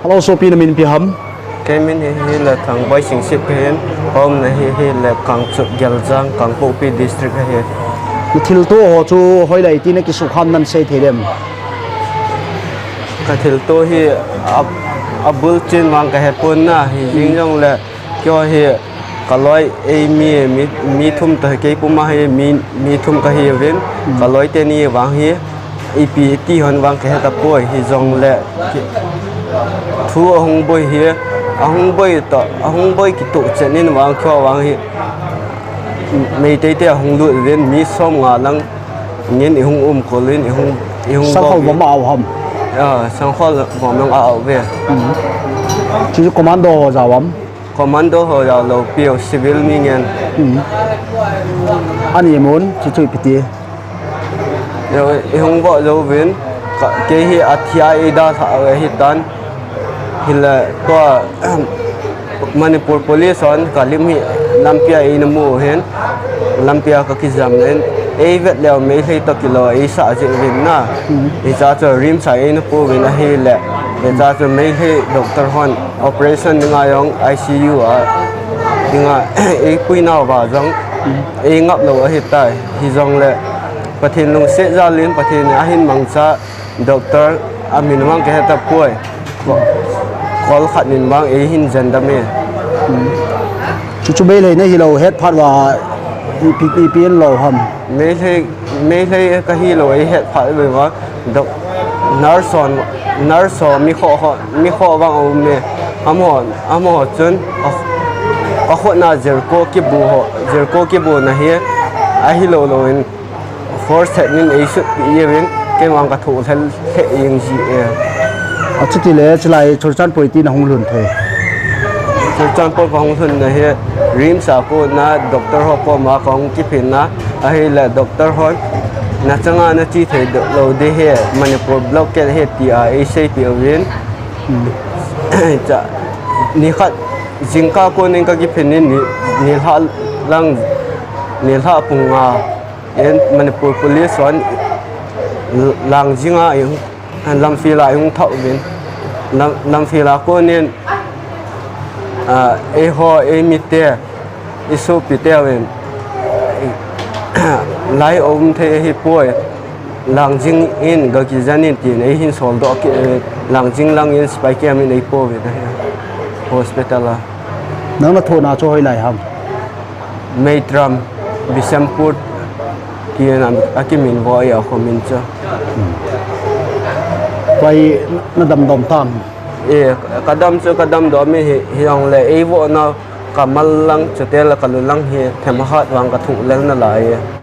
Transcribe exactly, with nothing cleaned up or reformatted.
Hello, sopi, na min ipi ham? Kei min hi, hi le Thangboi Singsit kahin, ka umna hi, hi le Kangchup Geljang, Kangpokpi District ahi. Na thilto ho chu hoilai ti na kisukham nan sei thei dem? Ka thilto hi a, abul chin vang ka hepon na, hi jing jong le keiho hi ka loi ei mi, mi, mi thum toh kei puma hi mi, mi thum kahi uvin, ka loi teni vang hi ipi ti hon vang ka he tapoi, hi jong le ki, thu ahung boi hi, ahung boi toh, ahung boi kitoh chet in vang keiho vang hi Meitei te ahung lut uvin mi som nga lang ngin ihung um kol in ihung, ihung Sangkhol bom a au ham? Ah, sangkhol bom lang a au ve. Chu commando ho jao am? Commando ho jao lou piu, civil mi ngen. Ani mun, chu chu ipi ti? Yo, ihung vo lou vin, ka, kei hi athia eida lha ve hitan, hi le tua, Manipur Police hon ka lim hi lampia eina mu hin, lampia ka kijam in, ei vet leu Meitei toh kilou ei sah jeh uvin na. Hicha chu RIMS a eina pu uvin ahi le, hicha chu Meitei doctor hon operation dinga jong I C U a dinga ei pui nauva jong ei ngap lou ahi tai. Hi jong le Pathen lungset jal in Pathen in ahin mangcha doctor amin vang ka he tapoi. Ko-, kol khat in vang ei hin jen dam e. Chu chu Meitei na hi lou het phat uva ipi, ipi in lou ham? Meitei, Meitei ka hi lou ei het phat uva doc-, nurse hon, nurse ho mi kho, kho, mi kho vang a um e. Amaho, amaho chun a, a khut na zirko kibu ho, zirko kibu na hi ahi lou lou in force thet in ei sut pi uvin, kei vang ka thoh lhel lheh jeng ji e. Achuti le, chulai Churachandpur iti na hung lhun thei? Churachandpur ka hung lhun na hi, RIMS a kona doctor ho koma ka hung kiphin na, ahi le doctor hon, na changa na che thei lou ding ahi, Manipur blockade ahi tia ei seipeh uvin. Cha, nikhat, jingkah konin ka kiphin in ni, nilhah lang, nilhah pung nga in Manipur Police hon Langjing a i hung, Lamphel a i hung thah uvin. Lam, Lamphel a konin, ah, eiho, ei mite, i sopi teuvin, lai um thei ahipoi. Langjing in ga kijen in tin ei hin sol doh kit, eh, Langjing lang in spy cam in ei po uvin ahi hospital a. Nang na thohna chu hoilai ham? Meitram, Bishnupur, tin a, a kiminvo e a khomin chu. Pai na damdom tam? E, ka dam chu ka damdom e hi, hijongle ei vohna ka mal lang, chuteng le ka lu lang hi themkhat vang ka thoh lel nalai e.